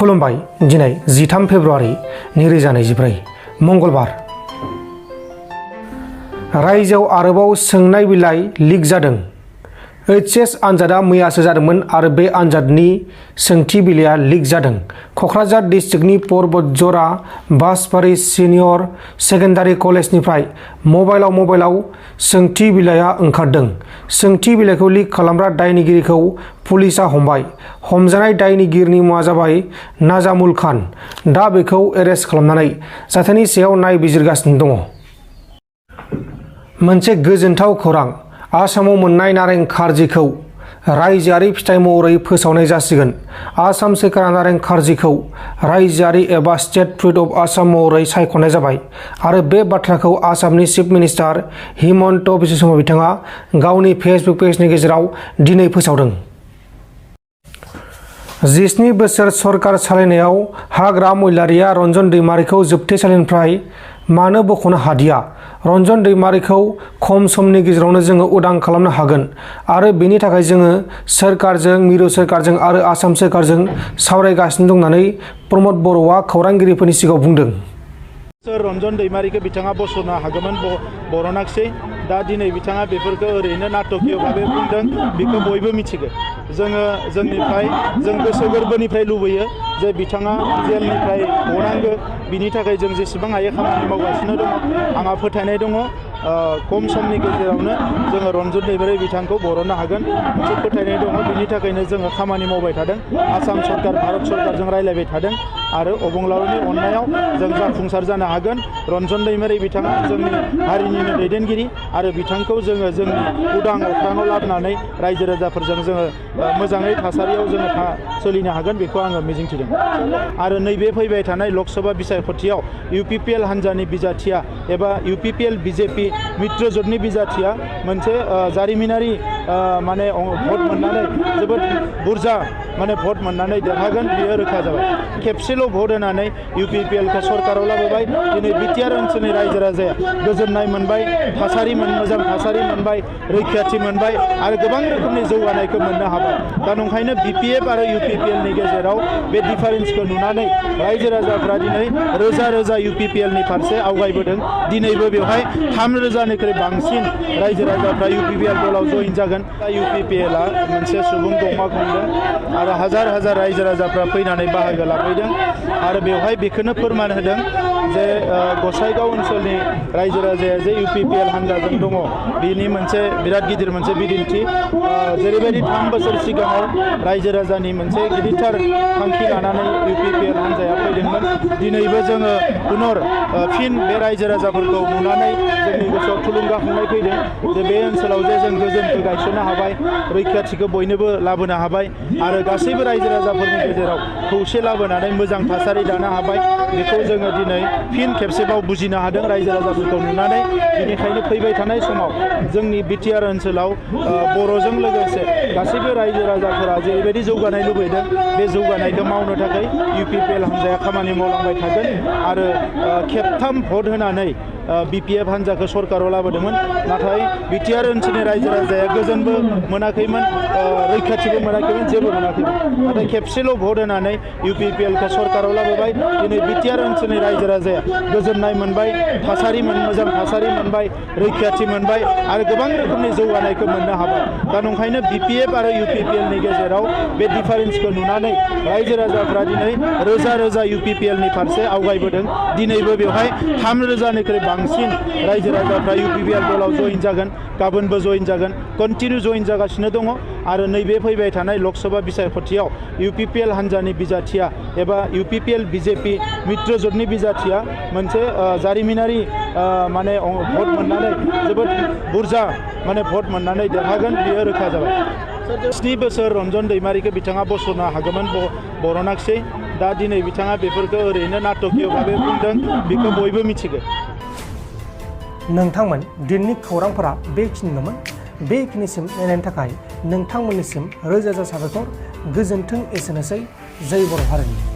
खुलुमबाय। दिनै 13 फेब्रुआरि 2024 मंगलबार। रायजोआव आरोबाव सोंनाय बिलाइ लिक जादों। एचएस आनजादा मैयासो जादोंमोन आरो बे आनजादनि सोंथि बिलाइया लिक जादों। क'क्राझार डिस्ट्रिक्टनि परबतजरा बासबारि सिनियर सेकेन्डारि कलेजनिफ्राय मबाइलाव सोंथि बिलाइया ओंखारदों। सोंथि बिलाइखौ लिक खालामग्रा दायनिगिरिखौ पुलिसआ हमबाय। हमजानाय दायनिगिरिनि मुङा जाबाय नाजामुल खान। दा बेखौ एरेस्ट खालामनानै जाथायनि सायाव नायबिजिरगासिनो दङ। मोनसे गोजोनथाव खौरां। आसामाव मोननाय नारें खार्जिखौ रायजोआरि फिथाइ महरै फोसावनाय जासिगोन। आसाम सोरखारा नारें खार्जिखौ रायजोआरि एबा स्टेट फ्रुट अफ आसाम महरै सायख'नाय जाबाय आरो बे बाथ्राखौ आसामनि चिफ मिनिस्टार हिमन्त बिश्व शर्मा बिथाङा गावनि फेसबुक पेजनि गेजेराव दिनै फोसावदों। 17 बोसोर सरकार सालायनायाव हाग्रा महिलारिया रन्जन दैमारिखौ जोबथेसालिनिफ्राय मानो बख'नो हादिया? रन्जन दैमारिखौ खम समनि गेजेरावनो जोङो उदां खालामनो हागोन आरो बेनि थाखाय जोङो सोरखारजों, मिरु सोरखारजों आरो आसाम सोरखारजों सावरायगासिनो दं होननानै प्रमद बर'आ खौरांगिरिफोरनि सिगाङाव बुंदों। रन्जन दैमारिखौ बिथाङा बस'नो हागौमोन बरनाखसै। दा दिनै बिथाङा बेफोरखौ ओरैनो नाटकीय भाबै बुंदों, बेखौ बयबो मिथिगौ। जों गोसो गोरबोनिफ्राय लुबैयो जे बिथाङा जेलनिफ्राय गनांगौ। बिनि थाखाय जों जेसेबां हायो खामानि मावगासिनो दङ। आंहा फोथायनाय दङ खम समनि गेजेरावनो जोङो रन्जन दैमारि बिथांखौ बरननो हागोन मोनसे फोथायनाय दङ। बिनि थाखायनो जोङो खामानि मावबाय थादों। आसाम सरकार, भारत सरकारजों रायलायबाय थादों आरो अबंलावरिनि अननायाव जों जाफुंसार जानो हागोन। रन्जन दैमारि बिथाङा जोंनि हारिनिनो दैदेनगिरि आरो बिथांखौ जोङो जोंनि उदां अख्राङाव लाबोनानै रायजो राजाफोरजों जोङो मोजाङै थासारियाव जोङो सोलिनो हागोन, बेखौ आङो मिजिंथिदों। आरो नैबे फैबाय थानाय लकसभा बिसायख'थियाव UPPL हान्जानि बिजाथिया एबा UPPL BJP मित्रजोटनि बिजाथिया मोनसे जारिमिनारि भट मोननानै जोबोद बुरजा भट मोननानै देरहागोन, बियो रोखा जाबाय। खेबसेल' भट होनानै UPPLखौ सरकाराव लाबोबाय। दिनै बिटिआर ओनसोलनि रायजो राजाया गोजोननाय मोनबाय, मोजां थासारि मोनबाय, रैखाथि मोनबाय आरो गोबां रोखोमनि जौगानायखौ मोननो हाबाय। दा नंखायनो BPF आरो UPPLनि गेजेराव बे डिफारेन्सखौ नुनानै रायजो राजाफ्रा दिनै रोजा रोजा UPPLनि फारसे आवगायबोदों। दिनैबो बेवहाय 3,000निख्रुइ बांसिन रायजो राजाफ्रा UPPL दलाव जइन जागोन। UPPLआ मोनसे सुबुं दंमा खुंदों आरो हाजार हाजार रायजो राजाफ्रा फैनानै बाहागो लाफैदों आरो बेवहाय बेखौनो फोरमान होदों जे गसाइगाव ओनसोलनि रायजो राजाया जे UPPL हान्जाजों दङ, बेनि मोनसे बिराद गिदिर मोनसे बिदिन्थि। जेरैबायदि 3 बोसोर सिगाङाव रायजो राजानि मोनसे गिदिरथार थांखि लानानै UPPL हान्जाया फैदोंमोन, दिनैबो जोङो फिन बे रायजो राजाफोरखौ नुनानै जोंनि गोसोआव थुलुंगाखांनाय फैदों जे बे ओनसोलाव जे जों गोजोनखौ गायसननो हाबाय, रैखाथिखौ बयनोबो लाबोनो हाबाय आरो गासैबो रायजो राजाफोरनि गेजेराव खौसे लाबोनानै मोजां थासारि दानो हाबाय। बेखौ जोङो दिनै फिन खेबसेबाव बुजिनो हादों रायजो राजाफोरखौ नुनानै। बेनिखायनो फैबाय थानाय समाव जोंनि बिटिआर ओनसोलाव बर'जों लोगोसे गासैबो रायजो राजाफोरा जेरैबायदि जौगानाय लुबैदों, बे जौगानायखौ मावनो थाखाय UPPL हान्जाया खामानि मावलांबाय थागोन आरो खेबथाम भट होनानै BPF हान्जाखौ सरकाराव लाबोदोंमोन। नाथाय बिटिआर ओनसोलनि रायजो राजाया गोजोनबो मोनाखैमोन, रैखाथिबो मोनाखैमोन, जेबो मोनाखैमोन। नाथाय खेबसेल' भट होनानै UPPLखौ सरकाराव लाबोबाय। दिनै बिटिआर ओनसोलनि रायजो राजाया गोजोननाय मोनबाय, मोजां थासारि मोनबाय, रैखाथि मोनबाय आरो गोबां रोखोमनि जौगानायखौ मोननो हाबाय। दा नंखायनो BPF आरो UPPLनि गेजेराव बे डिफारेन्सखौ नुनानै रायजो राजाफ्रा दिनै रोजा रोजा UPPLनि फारसे आवगायबोदों। दिनैबो बेवहाय 3,000निख्रुइ बांसिन रायजो राजाफ्रा UPPL दलाव जइन जागोन, गाबोनबो जइन जागोन, कन्टिनिउ जइन जागासिनो दङ। आरो नैबे फैबाय थानाय लकसभा बिसायख'थियाव UPPL हान्जानि बिजाथिया एबा UPPL BJP मित्रजोटनि बिजाथिया मोनसे जारिमिनारि भट मोननानै जोबोद बुरजा भट मोननानै देरहागोन, बियो रोखा जाबाय। 17 बोसोर रन्जन दैमारिखौ बिथाङा बस'नो हागौमोन बरनाखसै। दा दिनै बिथाङा बेफोरखौ ओरैनो नाटकीय भाबै बुंदों, बेखौ बयबो मिथिगौ। नोंथांमोन दिनैनि खौरांफोरा बेखिनिल'मोन। बेखिनिसिम नायनायनि थाखाय नोंथांमोननिसिम रोजा रोजा साबायखर। गोजोन्थों। एसेनोसै। जय बर' हारिनि।